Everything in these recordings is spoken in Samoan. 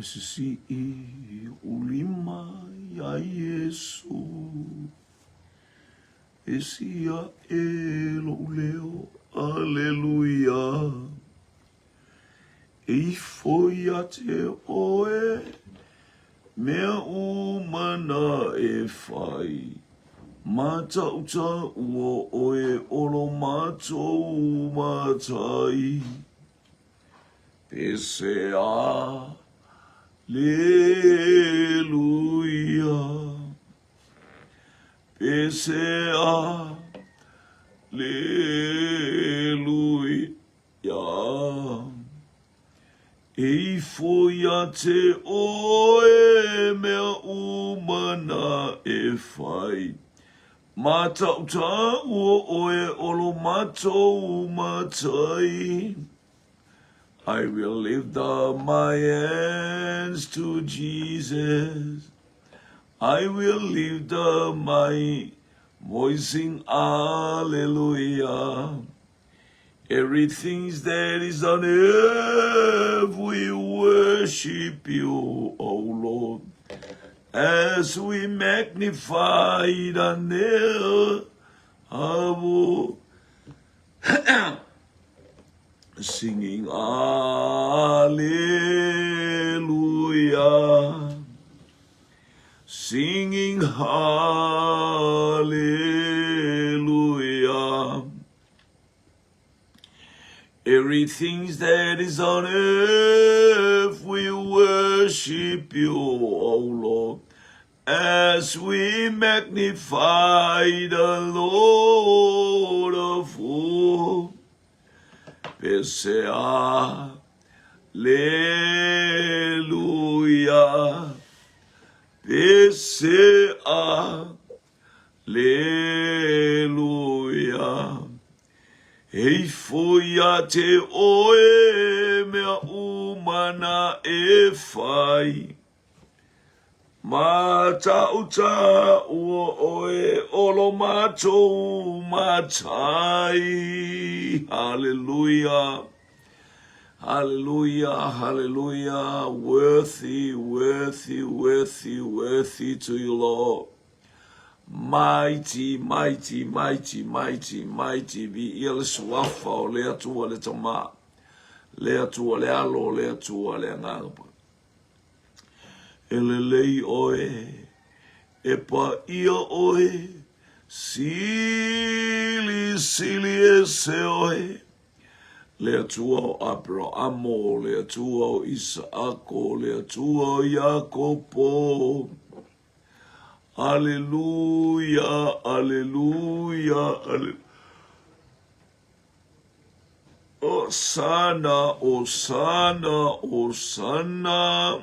E sisii ou lima iā Iesu, E sii aʻe loʻu leo, Aleluia. E ifo ia te ʻoe, mea uma na e fai, Mataʻutaʻu o ʻoe olo matou matai. Pese a le luia. Pese a le luia. E ifo ia te oe mea uma na e whai. Mataʻutaʻu o oe olo matou matai. I will lift up my hands to Jesus. I will lift up my voice, sing hallelujah. Everything that is on earth, we worship you, O Lord. As we magnify the name of singing Alleluia, singing Hallelujah. Everything that is on earth, we worship you, O Lord, as we magnify the Lord of hosts. Pese Alleluia, Pese Alleluia. E ifo ia te oe mea uma na e whai. Mātaʻutaʻu o ʻoe olo matou matai. Hallelujah. Hallelujah, hallelujah. Worthy, worthy, worthy, worthy to you, Lord. Mighty, mighty, mighty, mighty, mighty. Viia le suafa o le Atua le Tama, le Atua le Alo, le Atua le Agaga. E lelei ʻoe, e paʻia ʻoe, silisili ese ʻoe. Le Atua o ʻAperaʻamo, le Atua o ʻIsaʻako, le Atua o Iakopo. Aleluia, aleluia, aleluia. Hosana, Hosana, Hosana.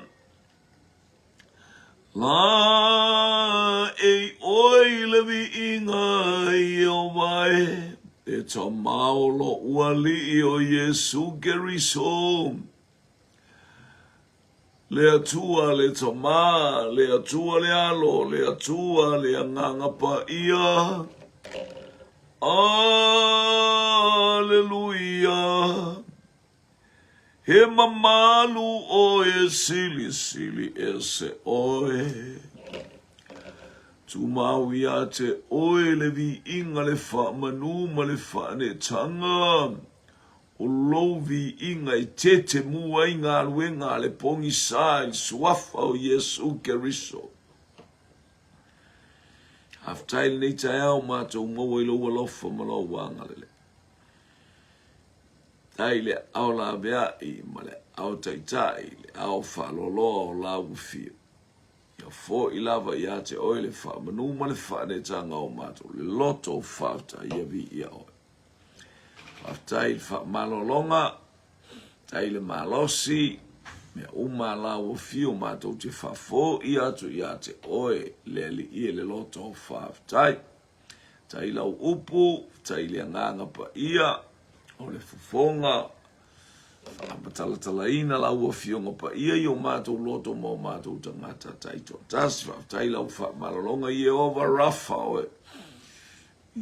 La e i ʻoe i le viiga Ieova e, e Tama o loʻu Aliʻi o Iesu Keriso. Le Atua, le Tama, le Atua le Alo, le Atua le Agaga Paia. Aleluia. He mamalu ʻoe silisili ese ʻoe. Tumau iā te ʻoe le viiga le faamanu ma le faanetaga. O lou viiga e tetemu ai galuega a le pogisa i le suafa o Iesu Keriso. Faafetai i lenei taeao matou maua i lou alofa ma lou agalelei. Faafetai i le aao laveai ma le aao taitai, le aao faaloaloa o lau afio. Ia foʻi lava ia te oe le faamanu ma le faaneetaga o matou, le loto o faafetai ia viia oe. Faafetai i le faamalologa, faafetai i le malosi, mea uma a lau afio matou te faafoi atu ia te oe le Alii e le loto o faafetai. Faafetai i lau upu, faafetai i le agaga paia o le fofoga, faamatalatalaina lau afioga paia i o matou loto ma o matou tagata taitoatasi. Faafetai i lau faamalologa, Ieova Rafa oe.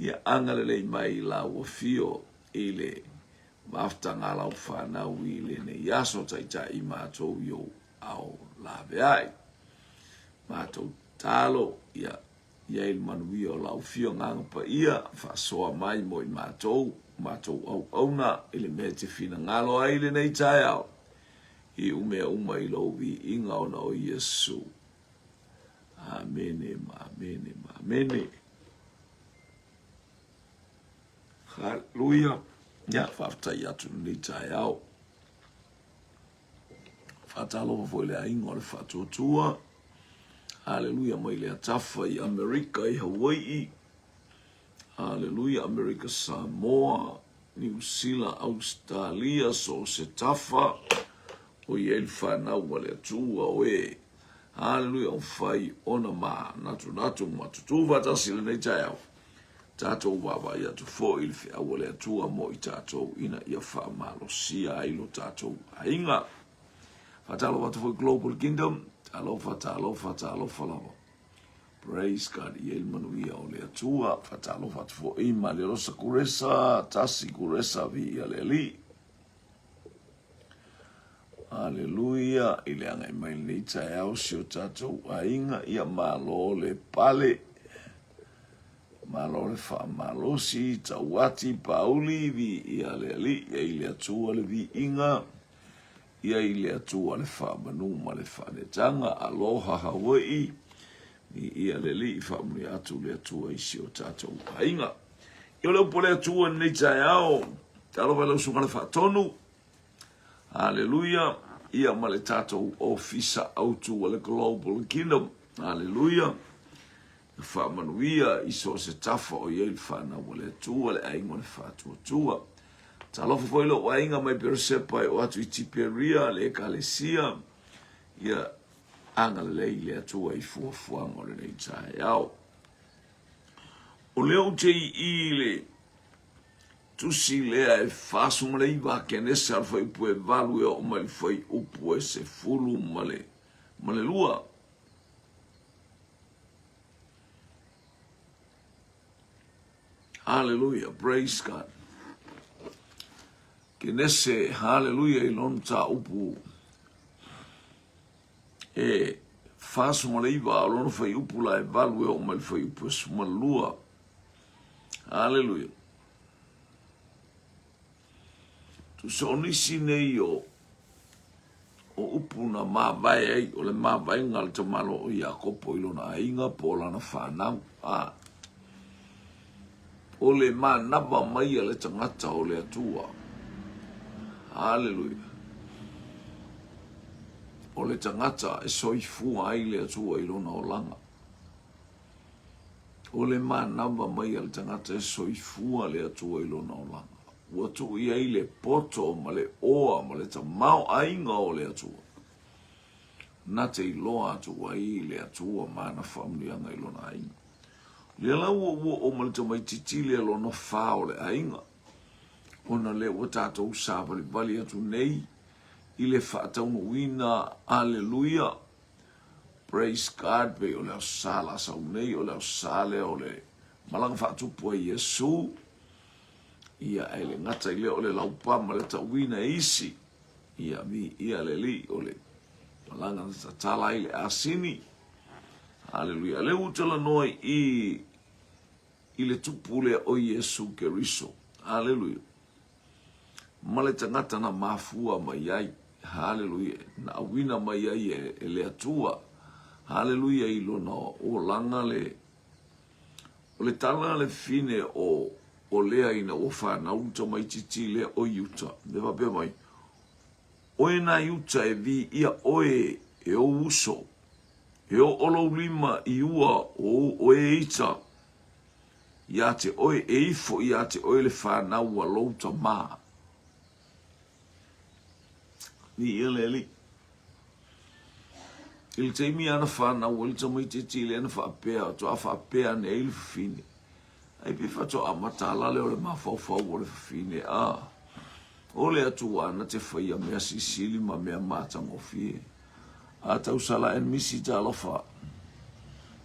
Ia agalelei mai lau afio i le mafutaga a lau fanau i lenei aso, taitai matou i ou ao. laveai. Matou tatalo, ia i ai le manuia o lau Afio Agaga Paia, faasoa mai mo i matou, matou auauna i le mea e te finagalo ai i lenei taeao, iu mea uma i lou viiga ona o Iesu. Amene ma amene ma amene. Haleluia. Ia, faafetai atu lenei taeao. Faatalofa foi le aiga o le Faatuatua. Haleluia mai le atafa i Amerika i Hawai'i. Haleluia Amerika Samoa, Niu Sila, Austalia, so o se tafa o i ai le fanau a le Atua o e. Haleluia o fai ona manatunatu ma tutū faatasi lenei taeao. Tatou vaavaai atu foi i le feau a le Atua mo i tatou ina ia faamalosia ai lo tatou aiga. Faatalofa atu foi Global Kingdom. Talofa, talofa, talofa lava. Praise God. I ai le manuia o le Atua. Faatalofa atu foi Malialosa Kuresa, Tasi Kuresa, viia le Alii. Aleluia, i le agai mai lenei taeao si o tatou aiga, ia malo le pale, malo le faamalosi, tauati, pauli, viia le Alii, ia i le Atua le viiga, ia i le Atua le faamanu ma le faanetaga, aloha Hawaii, viia le Alii, faamanuia atu le Atua i si o tatou aiga. Ia o le upu a le Atua i lenei taeao, talofa i lau susuga i le Faatonu, Haleluia. Ia ma le tatou ofisa autu o le Global Kingdom. Haleluia. E faamanuia i so o se tafa o i ai le fanau a le Atua, le aiga o le Faatuatua. Talofa foi lou aiga mai Beresepa e oo atu i Tiperia, le Ekalesia. Ia agalelei le Atua i fuafuaga o lenei taeao. O lea ou te i i le Tusi lea e 49 a Kenese a le fuaiupu e 8 e oo mai le fuaiupu e 12. Hallelujah, praise God. Kenese, hallelujah, i lona mataupu e 49 o lona fuaiupu la e 8 e oo mai le fuaiupu e 12. Haleluia. Tusa o nisi nei o o upu na mavae ai, o le mavaega a le tamaloa o Iakopo i lona aiga po o lana fanau. A, o le manava mai a le tagata o le Atua. Haleluia. O le tagata e soifua ai le Atua i lona olaga. O le manava mai a le tagata e soifua le Atua i lona olaga, ua tuu i ai le poto ma le oa ma le tamaoaiga o le Atua, na te iloa atu ai le Atua ma ana faamanuiaga i lona aiga. O lea la ua ou oo ma le tamaitiiti lea lona fa o le aiga, ona lea ua tatou savalivali atu nei i le faataunuuina, aleluia, Praise God, pei o le Aso Sa la sau nei, o le Aso Sa lea o le malaga faatupu a Iesu. Ia, e le gata i lea o le laupa ma le tauina e isi. Ia, viia le Alii, o le malaga na tatala ai le asini. Haleluia. Lea ua talanoa i i le tupu lea o Iesu Keriso. Haleluia. Ma le tagata na mafua mai ai. Haleluia. Na auina mai ai e, e le Atua. Haleluia i lona olaga le o le tala le fine o o lea ina ua fanau le tamaitiiti lea o Iuta. Le faapea mai, Oe na Iuta e viia oe e ou uso, e oo lou lima i ua o ou oe ita ia te oe, e ifo ia te oe le fanau a lou tamā. Viia le Alii. I le taimi ana fanau ai le tamaitiiti lea na faapea, toa faapea ane ai le fafine. Ai pe faatoa amata ala lea o le mafaufau o le fafine, a o le Atua na te faia mea sisili ma mea matagofie. A tausala and misi talofa.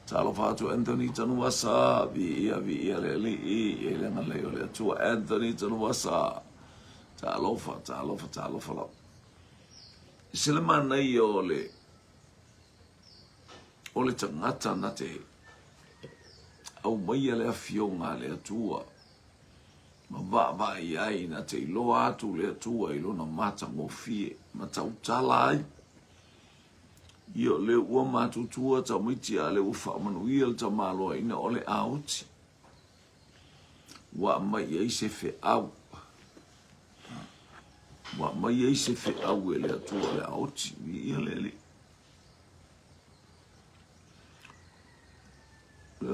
Talofa atu Anthony Tanuvasa, viia viia le Alii, e le agalelei o le Atua Anthony Tanuvasa. Talofa, talofa, talofa lava. E se le manaia o le. O le tagata na te aumaia le afioga a le Atua ma vaavaai ai na te iloa atu le Atua i lona matagofie ma tautala ai. Ia o lea ua matutua tamaiti a lea ua faamanuia le tamaloaina o le aoti. Ua aumai ai se feau. Ua aumai ai se feau e le Atua le aoti. Viia le Alii.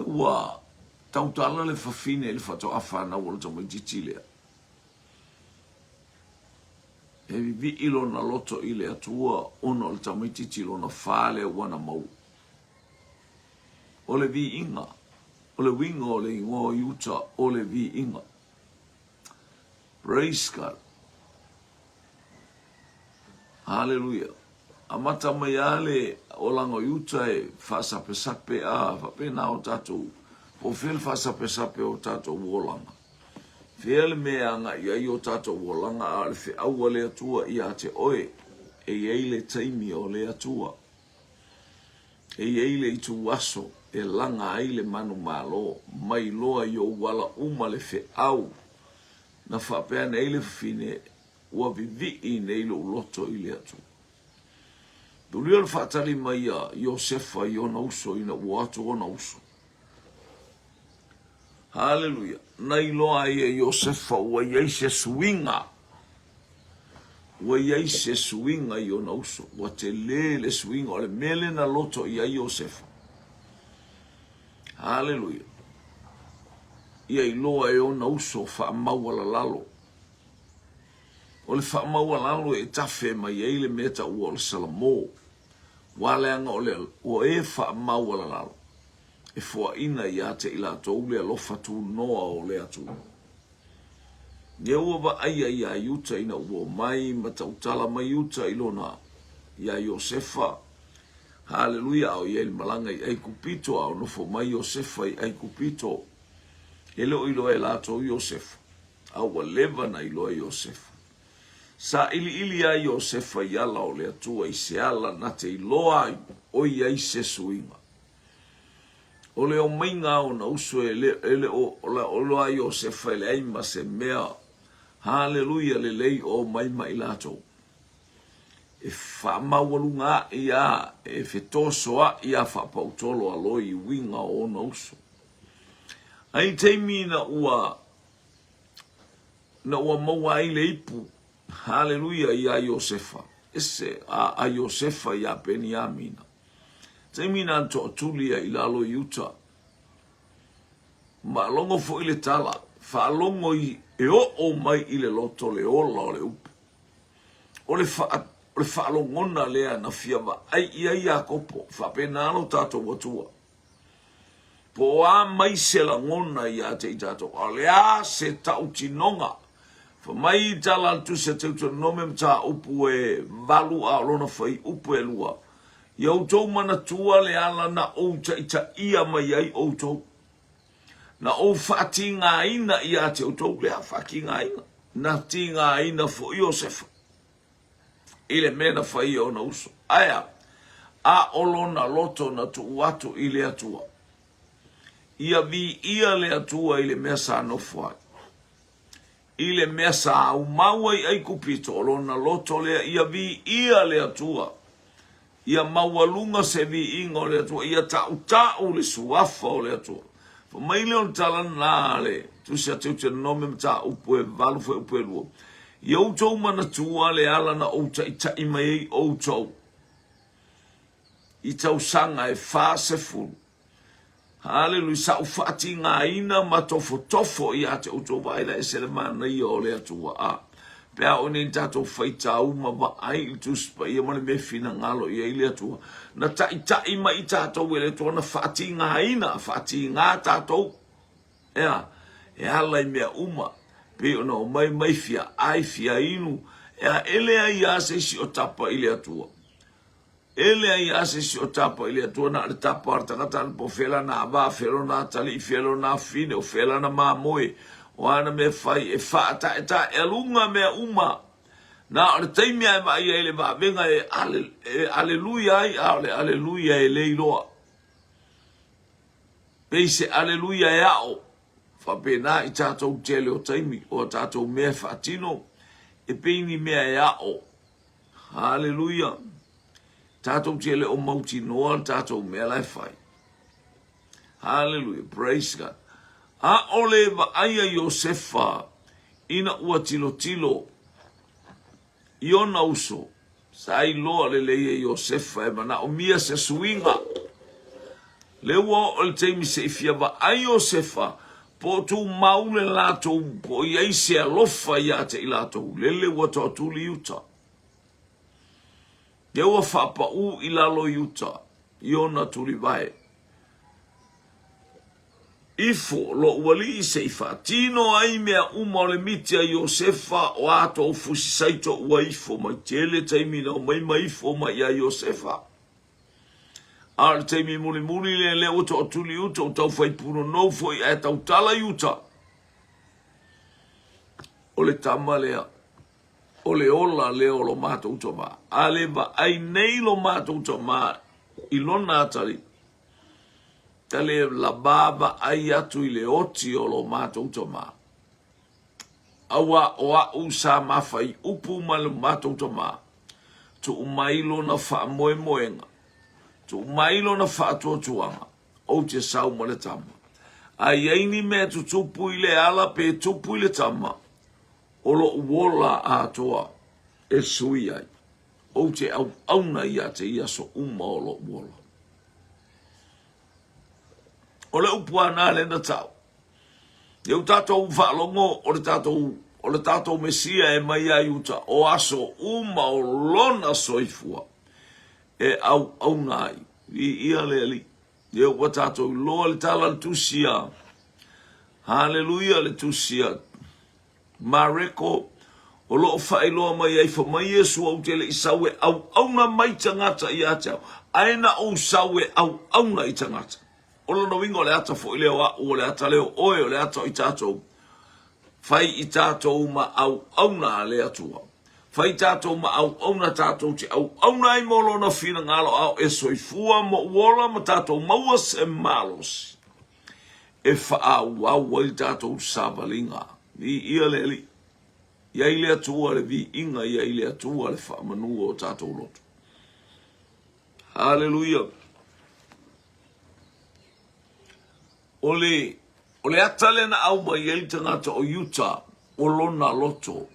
Ua tautala le fafine i le faatoa fanau o le tamaitiiti lea. E vivii lona loto i le Atua ona o le tamaitiiti lona fa lea ua na maua. O le viiga, o le uiga o le igoa o Iuta, o le viiga. Praise God. Haleluia. Amata mai lava le olaga o Iuta e faasapesape a faapena o tatou, po o fea le faasapesape o tatou olaga. Fea le mea e agai ai o tatou olaga a o le feau a le Atua ia te oe, e i ai le taimi o le Atua. E i ai le ituaso e laga ai le manumalo, mai loa i ou ala uma le feau na faapea ane ai le fafine Ua vivii nei lou loto i le Atua. Tulia le faatali mai a Iosefa i ona uso ina ua o atu ona uso. Haleluia! Na iloa ai e Iosefa ua i ai se suiga. Ua i ai se suiga i ona uso. Ua tele le suiga o le mea lea na loto i ai Iosefa. Haleluia! Ia iloa e ona uso faamaualalalo. O le faamaualalo e tafe mai ai le mea taua o le Salamo, ua leaga o le ua e faamaualalalo, e foaina ia te i latou le alofa tunoa o le Atua. Lea ua vaaia iā Iuta ina ua omai ma tautala mai Iuta i lona iā Iosefa, Haleluia, a o i ai le malaga i Aikupito, a o nofo mai Iosefa i Aikupito, e le o iloa e latou Iosefa. A ua leva na iloa Iosefa. Sailiili ai Iosefa i ala o le Atua i se ala na te iloa ai o i ai se suiga. O le omaiga a ona uso e le, e le o iloa ai Iosefa e leai ma se mea, haleluia, lelei o omai ma i latou. E faamaualuga aʻi a, e fetosoaʻi a faapautolo a loi i uiga o ona uso. Ai taimi ina ua na ua maua ai le ipu, haleluia, iā Iosefa, ese a, a Iosefa iā Peniamina. Taimi na toatuli ai i lalo i uta, maalogo foi le tala, faalogo i, e oo mai i le loto le ola o le upu. O le, fa, o le faalogona lea na fia vaai i ai Iakopo, faapena lo tatou Atua. Po o a mai se lagona ia te i tatou, a o le a se tautinoga. Fai mai i tala a le Tusi a Teutonome mataupu e valu a o lona fuaiupu e lua, Ia outou manatua le ala na ou taitaia mai ai outou, na ou faatigaina ia te outou, lea faatigaina, na tigaina foi Iosefa. i le mea na fai e ona uso. Ae a? A o lona loto na tuu atu i le Atua. Ia viia le Atua i le mea sa nofo ai. I le mea sa aumau ai Aikupito, o lona loto lea, ia viia le Atua. Ia maualuga se viiga o le Atua, ia tautau le suafa o le Atua. Fai mai lea o le tala lena a le Tusi a Teutenome mataupu e valu fuaiupu e lua. Ia outou manatua le ala na ou taitai mai ai outou i tausaga e 40 Haleluia, sa ou faatigaina ma tofotofo ia te outou vaai la ese le manaia o le Atua. A pe a oo nei tatou faitau ma vaai i le Tusi Paia ma le mea finagalo i ai le Atua, na taitai mai i tatou e le Atua na faatigaina, faatiga tatou. Ea, e ala i mea uma, pei ona omai mai fia ai, fia inu, ea, e leai lava se isi o tapa i le Atua. E leai lava se isi o tapa i le Atua, na o le tapa a le tagata anapo, o fea lana ava, fea lona atalii, fea lona afine, o fea lana mamoe, o a ana mea fai, e faataetaealuga mea uma. Na o le taimi lava e vaai ai i le vavega e, e aleluia ai, a o le aleluia e le iloa. Pei se aleluia e ao faapena i tatou tele o taimi o a tatou mea e faatino, e pei ni mea e ao. Haleluia! Tatou te le o mautinoa le tatou mea la e fai. Haleluia! Praise God! Aʻole vaai a Iosefa ina ua tilotilo i ona uso, sa iloa lelei e Iosefa e manaomia se suiga. Lea ua oo le taimi se i fia vaai Iosefa po o tumau le latou, po o i ai se alofa ia te i latou, lele ua toatuli i uta. Lea ua faapaū i lalo i uta i ona tulivae. Ifo lou alii se i faatino ai mea uma o le miti a Iosefa o a tou fusi saito ua ifo mai tele taimi na omai ma ifo mai ia Iosefa. A o le taimi mulimuli lea lea ua toatuli i uta ua tau fai punonou foi ae tautala i uta. O le tama lea, o le ola lea o lo matou tama. A le vaai nei lo matou tama i lona atalii, Ta le vaavaai atu i le oti o lo matou tama. Aua o a'u sa mafaiupu ma lo matou tama, tuu mai lona faamoemoega, tuu mai lona faatuatuaga, ou te sau ma le tama. A i ai ni mea tutupu i le ala pe tupu i le tama, o lo'u ola atoa e sui ai, ou te auauna ia te i aso uma o lo'u ola. O le upu a nā le na tau. Ia u tātou faalogo o le tātou, o le tātou Mesia e mai ia Iuta, o aso uma o lona soifua e auauna ai. Viia le Alii. Ia ua tātou iloa le tala le tusi a Haleluia le tusi a Mareko, o lo o faailoa mai ai, Fai mai Iesu, Ou te le i sau e auauna mai tagata ia te au, ae na ou sau e auauna i tagata. O lona uiga o le ata foi lea o a'u, o le ata lea o oe, o le ata o i tatou. Fai i tatou ma auauna a le Atua. Fai tatou ma auauna tatou te auauna ai mo lona finagalo a o e soifua ma ou ola ma tatou maua se malosi. e faaauau ai le tatou savaliga. Viia le Alii. I ai le Atua le viiga, i ai le Atua le faamanu o tatou loto. Haleluia. O le, o le ata lea na aumai ai le tagata o Iuta, o lona loto.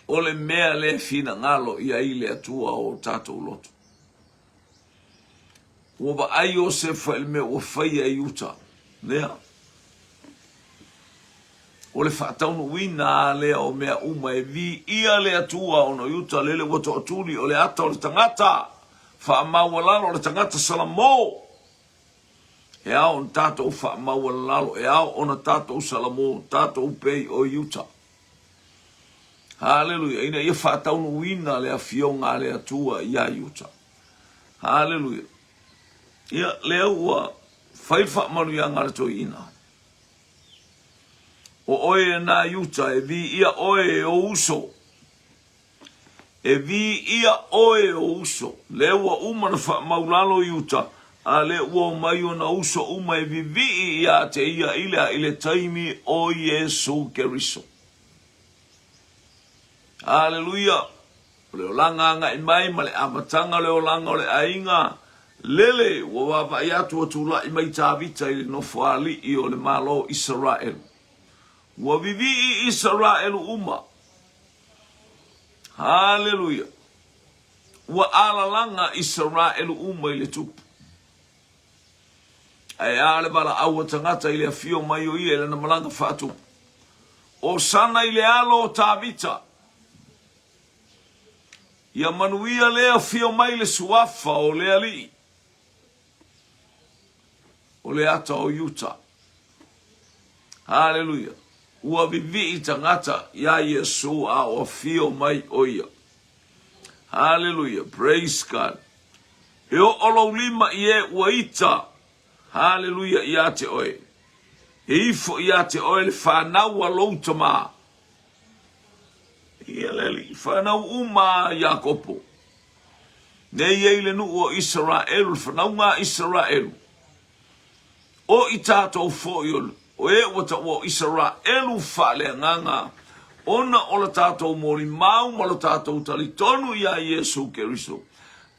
O le mea lea e finagalo i ai le Atua o tatou loto. Ua vaai Iosefa i le mea ua faia e Iuta. Lea. O le faataunuuina lava lea o mea uma e viia le Atua ona o Iuta lele ua toatuli o le ata o le tagata faamaualalo o le tagata Salamo. E ao ona tatou faamaualalo, e ao ona tatou Salamo, tatou pei o Iuta. Haleluia. Ina ia faataunuuina le afioga a le Atua iā Iuta. Haleluia. Ia, lea ua fai le faamanuiaga a le toeaina. O oe e nā Iuta, e viia oe e ou uso. E viia oe e ou uso. Lea ua uma na faamaulalo Iuta, a lea ua omai ona uso uma e vivii iā te ia i le a i le taimi o Iesu Keriso. Aleluia! O le olaga agai mai ma le amataga o le olaga o le aiga lele ua vaavaai atu ua tulai mai Tavita i le nofoalii o le Malo o Isaraelu. Ua vivii Isaraelu uma. Haleluia! Ua alalaga Isaraelu uma i le tupu. Ae a le valaau a tagata i le afio mai o ia i lana malaga faatupu. Osana i le alo o Tavita! Ia manuia le afio mai le suafa o le Alii, o le ata o Iuta. Haleluia! Ua vivii tagata iā Iesu a o afio mai o ia. Haleluia! Praise God! E oo lou lima i e ua ita, haleluia, iā te oe. E ifo iā te oe le whanau a lou tamā. Ia le alii, whanau uma a Iakopo. Nei ei le nuu o Isaraelu, le whanauga a Isaraelu. O i tatou foi o e ua taua o Isaraelu faaleagaga, ona o la tatou molimau ma lo tatou talitonu iā Iesu Keriso,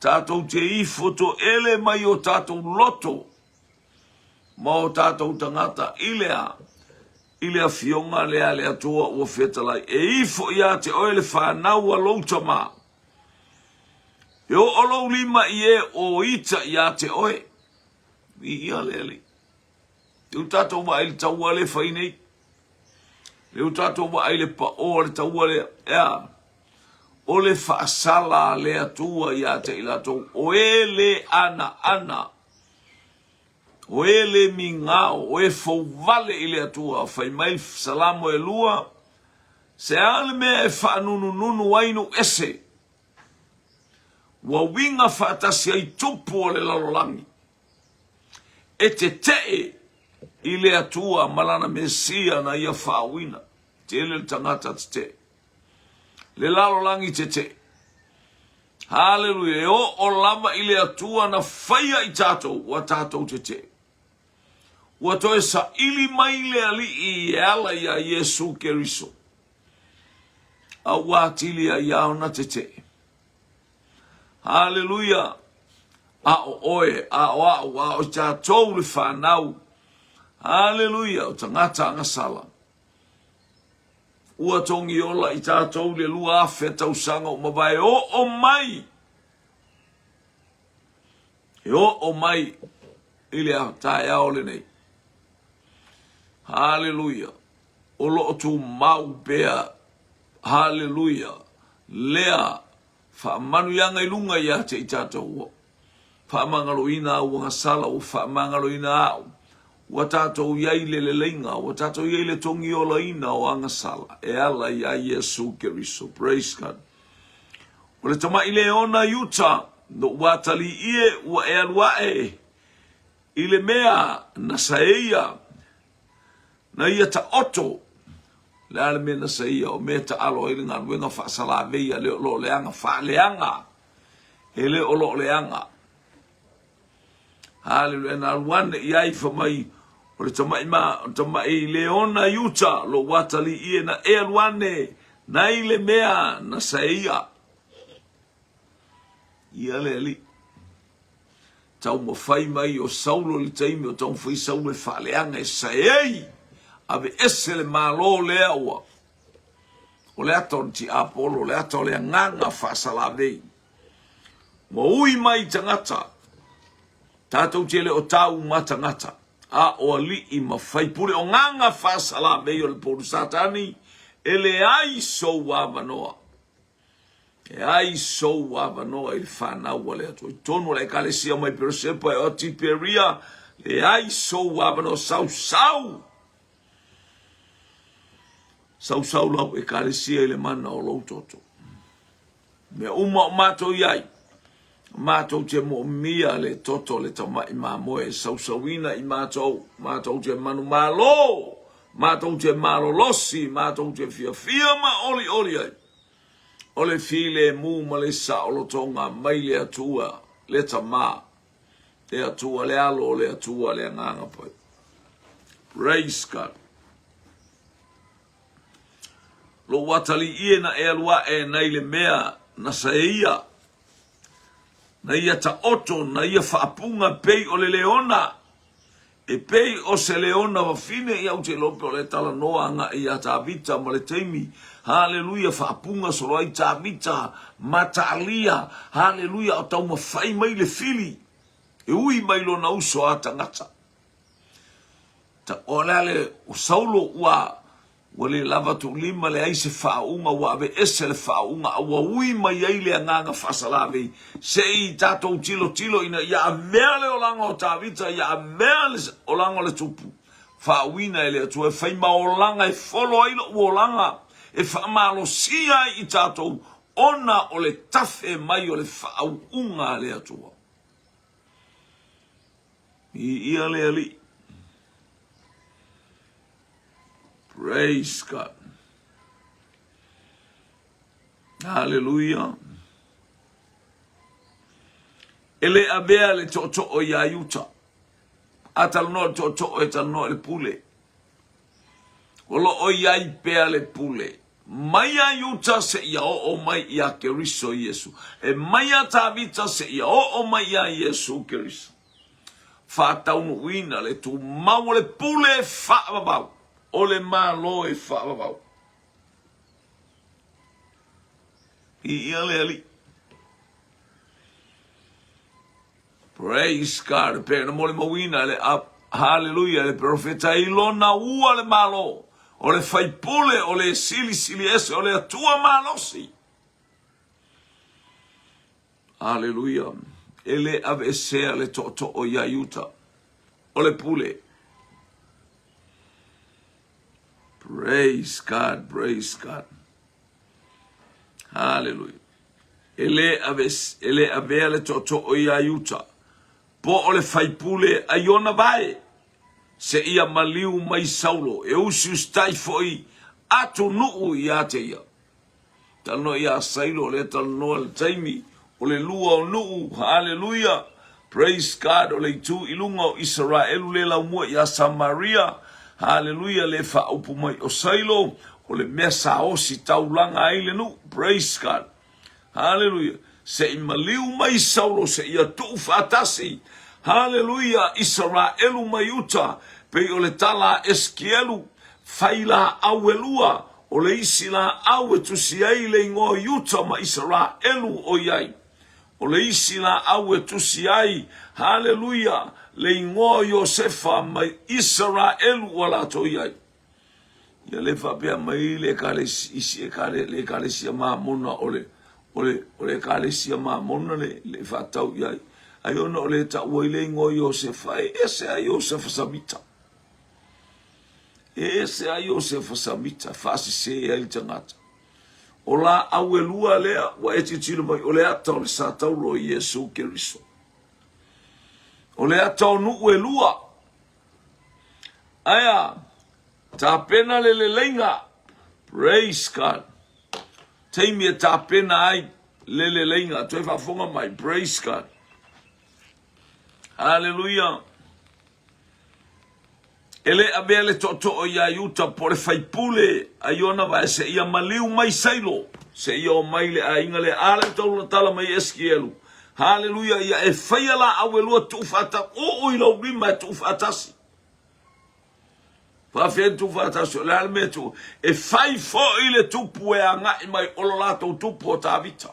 tatou te ifo toele mai o tatou loto ma o tatou tagata i le a? I le Afioga lea a le Atua ua fetalai, e ifo ia te oe le fanau a lou tama. E oo lou lima i e o ita ia te oe. Viia le Alii. Lea ua tatou vaai i le taua lea e fai nei. Lea ua tatou vaai i le paoa o le taua lea. E a? O le faasala a le Atua ia te i latou, o e le anaana, o e le migao, o e fouvale i le Atua. Fai mai Salamo e 2, Se a le mea e faanunununu ai nuu ese, ua uiga faatasi ai tupu o le lalolagi, e tetee i le Atua ma lana Mesia na ia faauuina. Tele le tagata tetee. Le lalolagi tetee. Haleluia! E oo lava i le Atua na faia i tatou, ua tatou tetee. Ua toe saili mai le Alii e ala iā Iesu Keriso, a ua atili ai ia ona tetee. Haleluia! A o oe, a o a'u, a o i tatou le fanau, haleluia, o tagata agasala, ua togiola i tatou le 2000 tausaga ua mavae, oo mai, e oo mai i le taeao lenei. Haleluia! O lo o tumau pea, haleluia, lea faamanuiaga i luga ia te i tatou. Ua faamagaloina au agasala, ua faamagaloina au. Ua tatou i ai le leleiga, ua tatou i ai le togiolaina o agasala e ala iā Iesu Keriso. Praise God. O le tamai leona i uta, noʻu atalii e, ua e alu aʻe i le mea na saeia, na ia taoto. Le a le mea na saeia? O mea taalo ai le galuega faasalavei a le o lo o leaga, faaleaga, e le o lo o leaga. Haleluia, na alu ane i ai fa mai o le tamai ma o tamai leona i uta, lou atalii e na e alu ane nai le mea na saeia. Ia le Alii. Taumafai mai o Saulo i le taimi o taumafai Saulo e faaleaga e saei, aveese le Malo lea ua o le ata o le tiapolo, o le ata o le agaga faasalavei. Ua ui mai tagata, tatou te le o tau ma tagata, a o alii ma faipule o gaga faasalavei o le poulu Satani, e leai sou avanoa. E ai sou avanoa i le fanau a le Atua. I totonu o le Ekalesia mai Peresepa e o Tiperia, leai sou avanoa sausau. Sausau lau Ekalesia i le mana o lou toto. Mea uma o matou i ai, matou te moomia le toto o le tamai mamoe e sausauina i matou, matou te manumalo, matou te malolosi, matou te fiafia ma olioli ai. O le filemu ma le saolotoga mai le Atua, le Tama, le Atua, le Alo, le Atua, le Agaga Pai. Praise God. Lou atalii e na e alu aʻe nai le mea na saeia, na ia taoto, na ia faapuga pei o le leona, e pei o se leona wafine. Ia ou te iloa pe o le talanoa agai iā Tavita ma le taimi, haleluia, faapuga solo ai Tavita ma Talia, haleluia, o taumafai mai le fili e ui mai lona uso a tagata. O le a le o Saulo ua ua le lava tuulima, leai se faauuga, ua aveese le faauuga, a ua ui mai ai le agaga faasalavei. Se i tatou tilotilo ina ia avea le olaga o Tavita, ia avea le olaga o le tupu, faauuina e le Atua e fai ma olaga e folo ai lou olaga, e faamalosia ai i tatou ona o le tafe mai o le faauuga a le Atua. Viia le Alii. Praise God. Hallelujah. E le avea le tootoo iā Iuta. A talanoa i le tootoo e talanoa i le pule. O lo o i ai pea le pule. Mai a Iuta seia oo mai ia Keriso Iesu. E mai a Tavita seia oo mai ia Iesu Keriso. Faataunuuina le tumau o le pule faavavau, o le Malo e faavavau. Viia le Alii. Praise God. E pei ona molimauina le Hallelujah le perofeta i lona ua le Malo, o le faipule, o le silisili ese, o le Atua malosi. Hallelujah. E le aveesea le tootoo ia Iuta. O le pule. Praise God, praise God. Hallelujah. E le, ave, e le avea le tootoo ia Iuta, po o le faipule a Iona vae, seia maliu mai Saulo, e usiusitai foi atunuu ia te ia. Talanoa ia Sailo, lea talanoa le taimi o le lua o nuu, haleluia, praise God, o le itu i luga o Isaraelu le laumua ia Samaria, haleluia, le faaupu mai o Sailo, o le mea sa osi taulaga ai le nuu, praise God, haleluia, se i maliu mai Saulo se ia tuu faatasi, haleluia, Isaraelu mai uta, pei o le tala a Esekielu, fai laau e lua, O le isi laau e tusi ai le igoa o Iuta ma Isaraelu o i ai. O le isi laau e tusi ai, haleluia, le igoa o Iosefa ma Isaraelu ua latou i ai. Ia le faapea mai le ekalesi, isi ekale, le ekalesia Mamona o le, o le, o le ekalesia Mamona le, le faatau i ai. Ai ona o le tau ai le igoa o Iosefa, e ese a Iosefa Samita. E ese a Iosefa Samita, faasese ai le tagata. O laau e lua lea ua e tilotilo mai, o le ata o le satauro o Iesu Keriso. O le ata o nuu e lua. Aia, tapena le leleiga. Praise God. Taimi e tapena ai le leleiga. Toe faafofoga mai. Praise God. Hallelujah. E le avea le tootoo ia Iuta po o le faipule a Iona vae seia maliu mai Sailo, seia o mai le aiga lea. A lea ua tala mai Esekielu. Haleluia, ia e faia laau e lua tuufaatasi, uu i lou lima e tuufaatasi. Faafia tuufaatasi, o le a le mea tuu? E fai foi le tupu e agai mai o lo latou tupu o Tavita.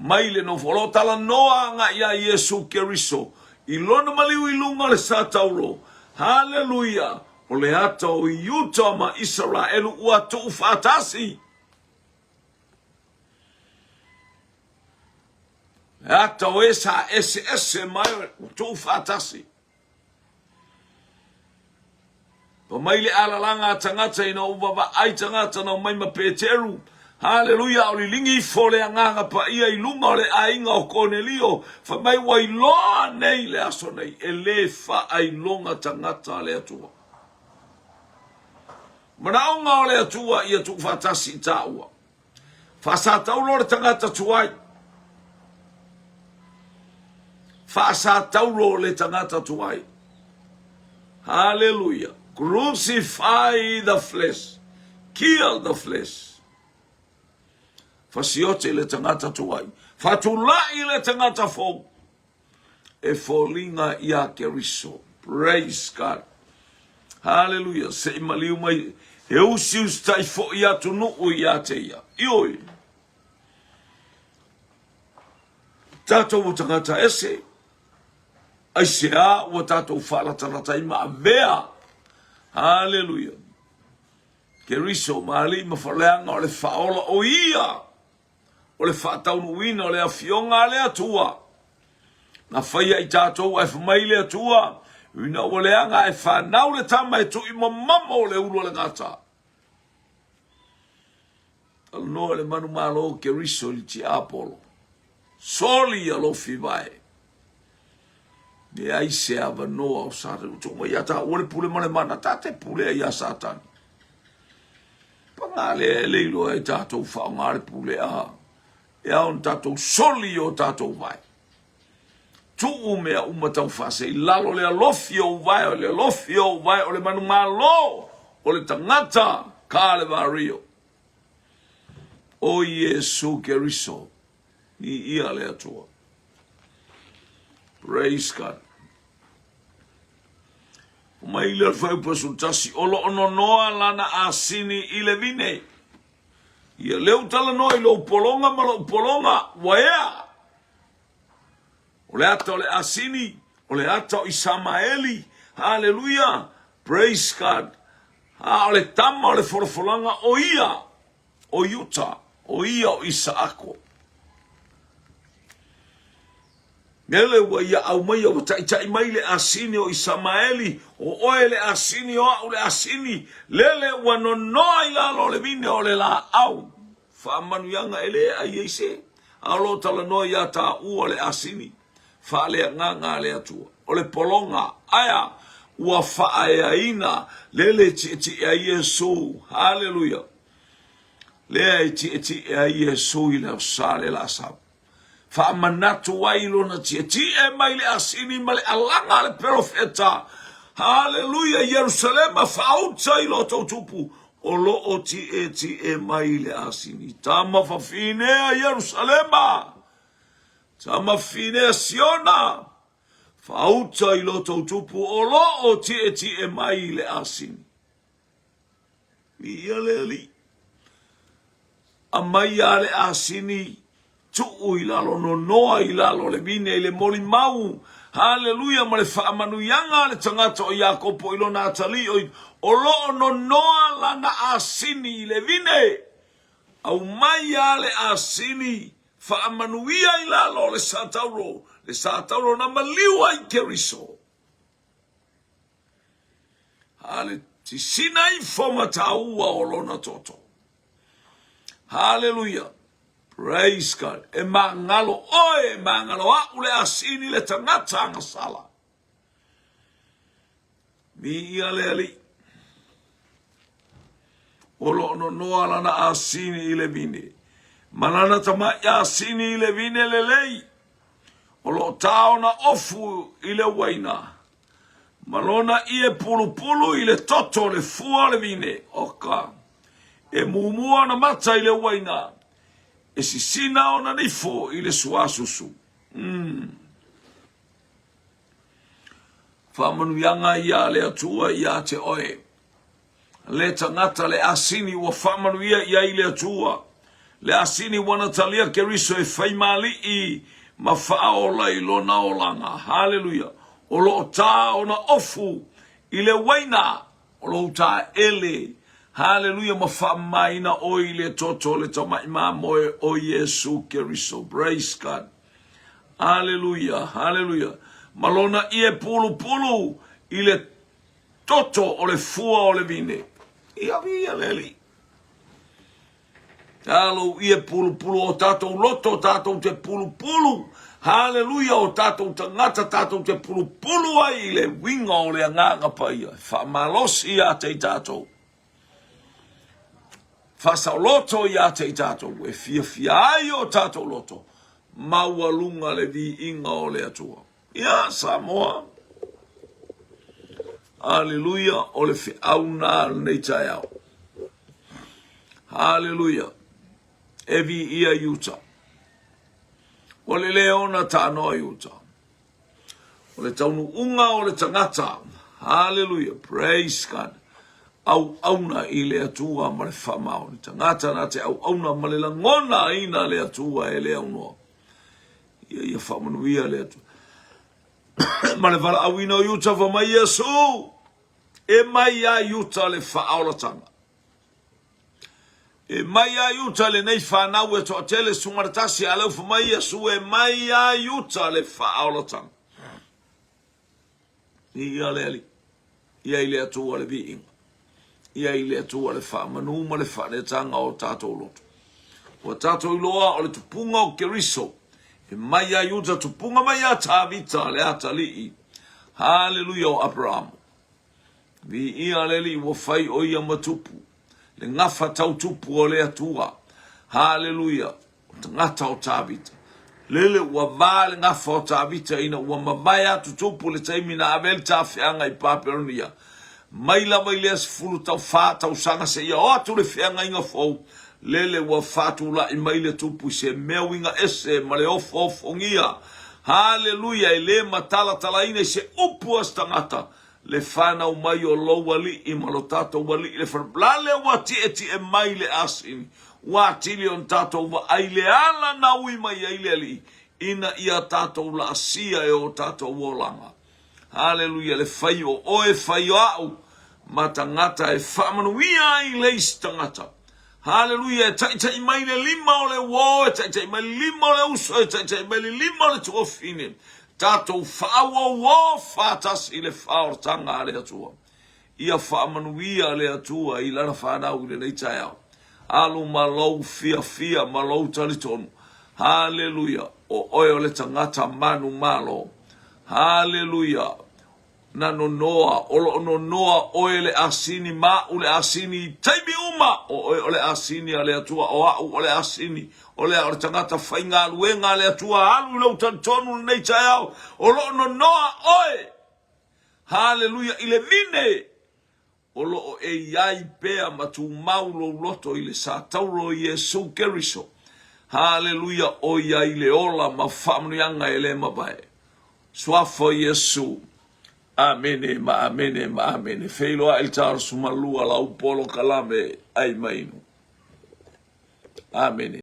Mai le nofo. O lo o talanoa agai ia Iesu Keriso i lona maliu i luga o le satauro. Haleluia! O le ata o Iuta ma Isaraelu ua tuufaatasi. Le ata o e sa eseese mai ua tuufaatasi. Pa mai le alalaga a tagata ina ua vaavaai tagata na omai ma Peteru. Haleluia, o lilingi ifo le agaga paia i luma o le aiga o Konelio, fai mai ua iloa nei le aso nei, e le faailoga tagata a le Atua. Manaoga o le Atua ia tuufaatasi i taua. Faasataulo le tagata tuai. Faasataulo le tagata tuai. Hallelujah. Crucify the flesh. Kill the flesh. Fasiote le tagata tuai. Fatulai le tagata fou. E foliga ia Keriso. Praise God. Hallelujah. Se i maliu mai e usiusitai foi atunuu ia te ia. Ioe. Tatou ua tagata ese. Aisea ua tatou faalatalata ai ma avea. Hallelujah. Keriso ma alii ma faleaga o le faaola o ia. o le faataunuuina o le Afioga a le Atua, na faia i tatou ae fai mai le Atua, ina ua leaga ae fanau le tama e tuuimamamo o le ulu o le gata. Talanoa le manumalo Keriso i le tiapolo. Soli ia lofi vae. Leai se avanoa o Satani. Ua tuu mai ia taua le pule ma le mana. Ta te pulea ia Satani. Paga lea e le iloa e tatou faaaoga le pule a e ao ona tatou soli i o tatou vae. Tuu mea uma taufaasee i lalo le alofi o uvae o le alofi o uvae o le manumalo o le tagata Kalevario. O Iesu Keriso, viia le Atua. Praise God. Mai le fuaiupu 11, o lo o nonoa lana asini i le vine. Ia leu talanoa i lou pologa ma lou pologa, ua ea. O le ata o le asini, o le ata o Isamaeli, haleluia, praise God. A o le tama o le folafolaga o ia, o Iuta, o ia o Isaako. Lele ua ia aumaia, ua taitai mai le asini o Isamaeli, o oe le asini, o au le asini, lele ua nonoa i lalo o le vine o le laau. Faamanuiaga e le ai ai se, a o lo o talanoa iā tāua le asini, faaleagaga a le Atua. O le pologa, aea, ua faaeaina, lele e tietie ai Iesu. Haleluia! Lea e tietie ai Iesu i le Aso Sa le Lasau. Faamanatu ai lona tietie mai le asini ma le alaga a le perofeta. Haleluia! Ierusalema, faauta i lo tou tupu, o lo o tietie mai le asini. Tama fafinea Ierusalema, tama fafinea Siona, faauta i lo tou tupu, o lo o tietie mai le asini. Viia le Alii. Aumaia le asini, tuu i lalo, nonoa i lalo le vine i le molimau. Haleluia ma le faamanuiaga a le tagata o Iakopo i lona atalii o, o lo o nonoa lana asini i le vine. Aumaia le asini, faamanuia i lalo le satauro, le satauro na maliu ai Keriso. A le sisina ifo ma taua o lona toto. Haleluia. Praise God. E magalo oe, e magalo a'u le asini le tagata agasala. Viia le Alii. O lo o nonoa lana asini i le vine. Ma lana tama'i asini i le vine lelei. O lo o tā ona ofu i le uaina, ma lona ie pulupulu i le toto o le fua o le vine, oka, e mumua ona mata i le uaina, e sisina ona nifo i le suasusu. Mm. Faamanuiaga ia a le Atua ia te oe. Le tagata le asini ua faamanuia i ai le Atua, le asini ua na talia Keriso e fai maali'i ma faaola i lona olaga. Haleluia! O lo o tā ona ofu i le uaina o lou taele. Haleluia! Ma faamamaina oe i le toto o le Tama'i Mamoe o Iesu Keriso. Praise God! Haleluia! Haleluia! Ma lona ie pulupulu i le Toto o le fua o le vine. Ia viia le Alii. Alo ia pulupulu o tatou loto, tatou te pulupulu. Haleluia o tatou tagata, tatou te pulupulu ai i le uiga o le Agaga Paia. E faamalosi ia te i tatou. Faasaoloto ia te i tatou. E fiafia ai o tatou loto. Maualuga le viiga o le Atua. Ia, Samoa. Aleluia, o le feau na lenei taeao. Aleluia. E viia Iuta. O le le ona tanoa Iuta. O le taunuuga o le tagata. Hallelujah. Praise God. Auauna i le Atua ma le faamaoni. Tagata na te auauna ma le lagona ina le Atua e le aunoa. Ia ia faamanuia le Atua. Ma le valaauina o Iuta fa mai Iesu, e mai ia Iuta le faaolatanga. E mai ia Iuta lenei whanau e toatele sumaratasi a leu fa mai Iesu, e mai ia Iuta le faaolatanga. Ia le Alii, ia i le Atua le viiga, ia i le Atua le faamanu ma le faaneetaga o tatou loto. Ua tatou iloa o le tupuga o Keriso, e mai ia Iuta tupuga mai ia Tavita le atalii. Haleluia o Aperamo. Viia le Alii ua fai o ia ma tupu, le gafa tau tupu o le Atua. Haleluia, o tagata o Tavita. Lele ua va le gafa o Tavita ina ua mavae atu tupu le taimi na ave ai le tafeaga i Papelonia. Mai lava i lea 14 tausaga seia oo atu le feagaiga fou, lele ua faatulai mai le tupu i se mea uiga ese ma le ofoofogia. Haleluia! E le matalatalaina i se upu a se tagata le fanau mai o lou Alii ma lo tatou Alii le Fale ua tietie mai le asini, ua atili ona tatou vaai le ala na ui mai ai le Alii ina ia tatou laasia e o tatou olaga. Haleluia, le fai o oe, fai o a'u ma tagata e faamanuia ai le isi tagata. Haleluia, e taitai mai le lima o le uo, e taitai mai le lima o le uso, e taitai mai le lima o le tuafine. Tatou faaauauo faatasi i le faaolataga a le Atua. Ia faamanuia le Atua i lana fanau i lenei taeao. Alu ma lou fiafia ma lou talitonu. Haleluia, o oe o le tagata manumalo. Haleluia! Na nonoa, o lo o nonoa oe le asini ma a'u le asini i taimi uma, o oe o le asini a le Atua, o a'u o le asini, o le a o le tagata faigaluega a le Atua, alu i lou talitonu lenei taeao, o lo o nonoa oe, haleluia, i le vine. O lo o e i ai pea ma tumau lou loto i le satauro o Iesu Keriso. Haleluia, o ia i le ola ma faamanuiaga e le mavae. Suafa o Iesu. Amene ma amene ma amene. Feiloai le taosumalua lau polokalame ai mainu. Amene.